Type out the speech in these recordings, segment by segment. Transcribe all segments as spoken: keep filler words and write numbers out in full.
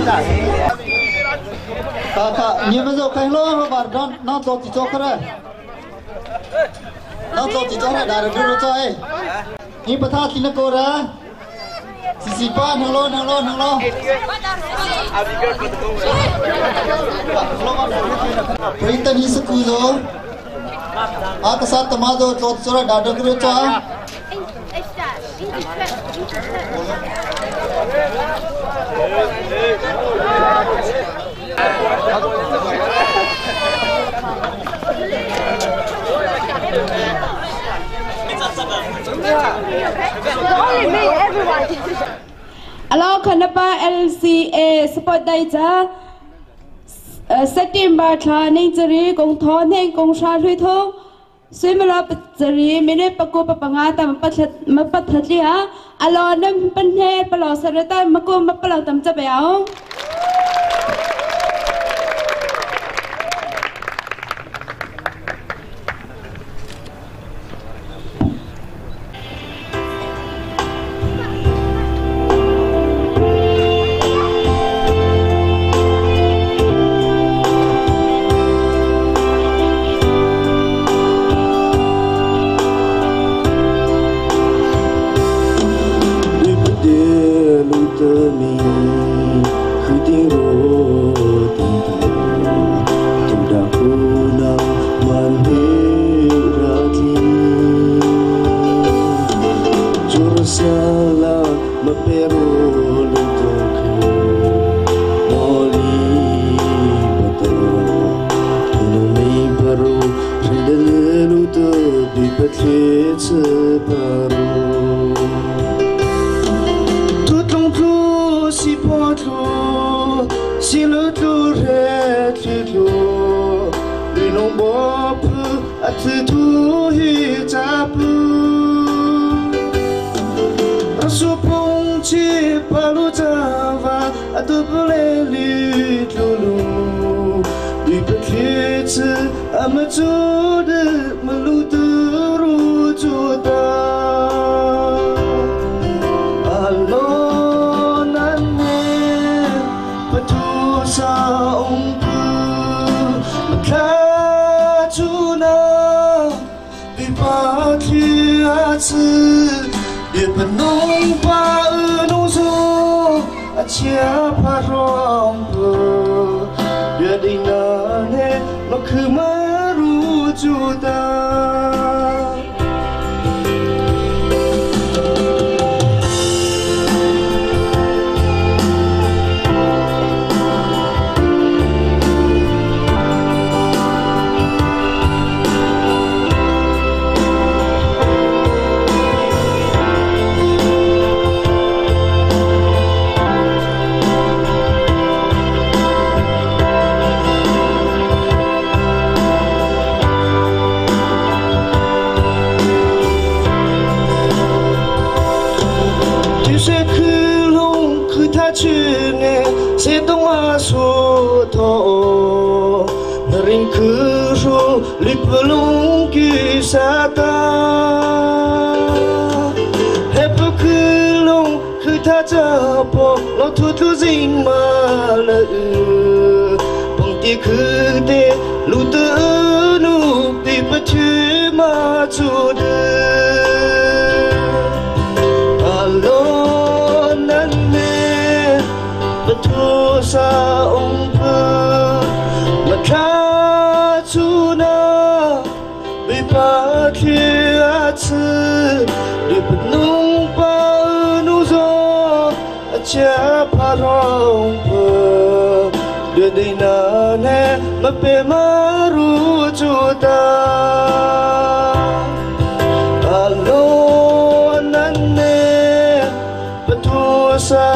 Ka ka ni ma zo kai lo ma bar don na zo ti zo kare. Na zo ti zo na da ru ru zo ai. Ni pa tha ti na ko ra. Si si pa nang lo nang lo nang lo. Pri ta ni sa ku zo. A ka sa ta ma zo zo zo na da ru ru zo. Alo, khanapa L C A support dai cha, eh, September thla ning chari kong tho neng kong sha hlui tho. Sui mala pachari minute paku papanga tam pathat mapat hatli ha. Alo nem panher palo sarata maku mapalo tam chabayao. Jerusalem, ma peru lu to ke, moli pato, unu mi peru, ridele lu to, bi patli che peru. Tutlung tu si potlu, si lu tu re tu tu, rinong bopu, a tu tu hi chapu. Asupung chi palu chava, a tu pule li tulu. Bi patli chi a ma chu de ma lu tu ru chu ta. Alo nan ne pa tu sa ong pu ma tla chu na. Bi patli a chi, bi panung pa u nung zo, a chia pa rong pu, bi ding na ne, ma khu ma ru chu ta. Tuse khulung khutha chune se tong a su tho. Ring khuru lipulung ki sata. Hepu khulung khutha chapo lo tu tu zing ma le u. Pong ti khute lu tu nu pi pa tu ma chu de. Alo nan ne pa tu sa ong pa ma tha chu na. Bi pa thli a chi, bi pa nung pa nu zo, a chia pa rong pa, bi dei na ne ma pe ma ru chu ta. Alo nan ne, pa tu sa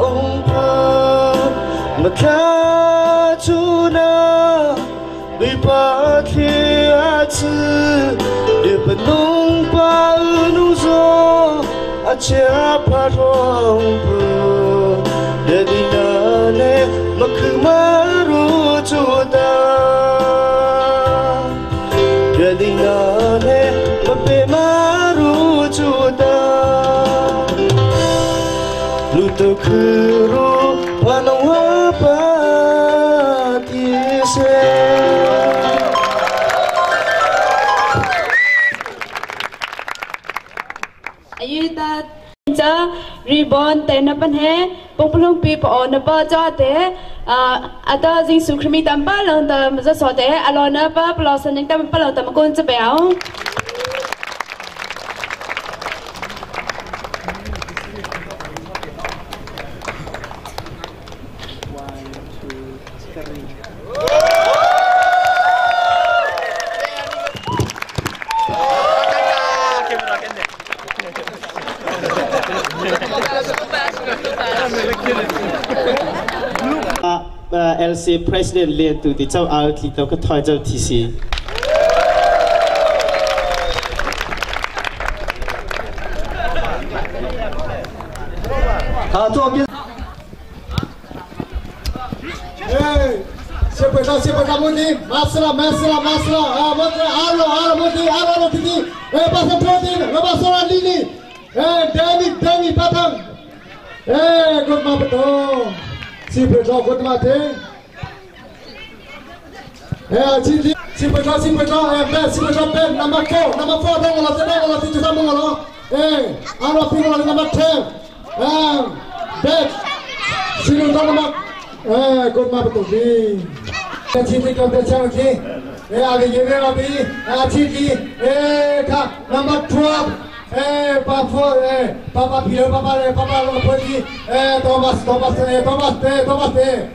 ong pa, ma tla chu na. Bi pa thli a chi, bi pa nung pa u nu zo, a chia pa rong pu, bi dei na ne ma khu ma ru chu ta. Bi dei na ne ma pe ma ru chu ta. Lu tu khuru pa nung wa Na pan he, pung pulung pi pa o na pa cha te, a, a ta Jisu Krimi tam pa lang ta ma za so te, a lo na pa pa lo sa ning tam pa lang ta ma kun cha pe au. Uh, uh, L C President Lian Tu Ti Chau Au Ti Tau Ka Thoi Chau Ti Si. Hey, siapa dah, siapa dah mudi? Masalah, masalah, masalah. Ah, mudi, alo, alo, mudi, alo, alo, titi. Eh, pasal protein, lepas orang lili. Eh, Demi, Demi, patang. Eh, good ma betul. Siapa dah, good ma te. Eh, sini, siapa dah, siapa dah, eh, ben, siapa dah, ben, number four, number four, dah, kalau tidak, kalau tidak, sama kalau. Eh, alo, pi, kalau number ten. Ah, bet. Sino to naman? Eh, good ma betul di. Eh, Chiti ka bechang di. Eh, abi ye abi. Ah, Chiti. Eh, ka number twelve. Eh, pa four. Eh, papa pio, papa le, papa lo podi. Eh, Thomas, Thomas, eh, Thomas, eh, Thomas, eh.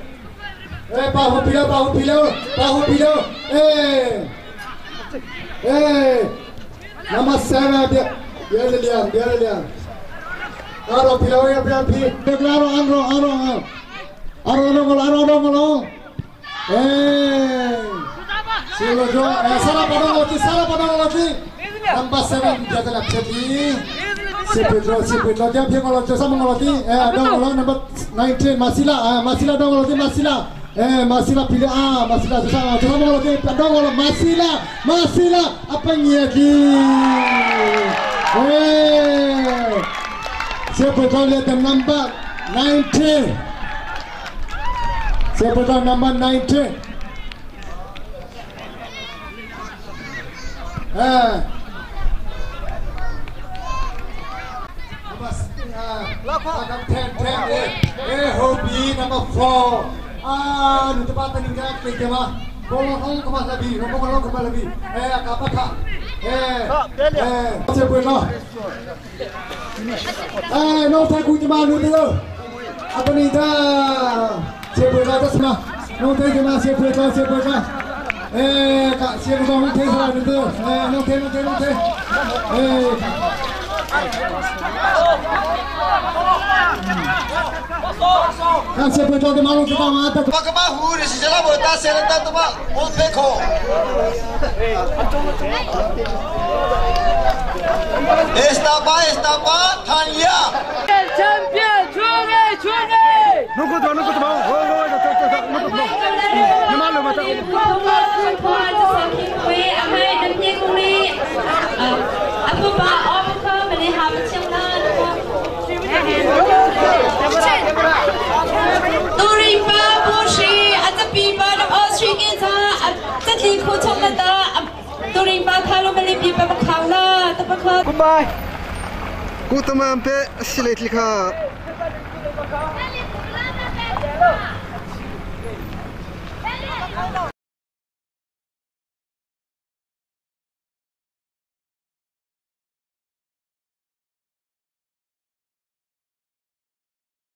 Eh, pa ho pilo, pa ho pilo, pa ho pilo. Eh. Eh. Nama sana dia. Dia le liang, dia le liang. Aro pilo ya pilo pi. Dia aro, aro, aro, aro. Aro, aro, aro, aro, aro. Eh. Silo jo. Eh, sara padang lagi, sara padang lagi. Number seven, dia telah jadi. Siapa jo, siapa jo, dia dia kalau jo sama kalau di. Eh, ada kalau number nineteen, Masila, ah, Masila ada kalau di, Masila. Eh, Masila pilih, ah, Masila jo sama, jo sama kalau di, ada kalau Masila, Masila, apa ni lagi? Eh, siapa jo lihat number nineteen? Siapa jo number nineteen? Eh. Number, eh, number ten, ten, eh. Eh, hobi number four. Ah, nu tempat ni kan, klik ma. Bola hong kemah lebih, bola hong kemah lebih. Eh, apa kah? Eh, eh, siapa jo? Eh, no, tak ku cuma lu tu. Apa ni dah? Siapa jo tak sama? No, tak cuma siapa jo, siapa jo. Eh, kak, siapa jo, no, tak sama lu tu. Eh, no, tak, no, tak, no, tak. Eh, kan siapa jo tak malu kita mata. Baka ba hu ri si jala bo ta se ta tu ba. Ol phe kho. Esta pa, esta pa, Thanya. Champion, chunge, chunge. Nuku to, nuku to, ho, ho, nuku to, nuku to. Nama lo mata. Apa ba, apa ba, apa ba, apa ba, Turing pa, Bushi, a ta pi pa, na Australia ta, a ta ti ko ta la ta, a Turing pa, tha lo ma le pi pa, pa khang la, ta pa kha. Goodbye. Ku ta ma pe, si le ti kha.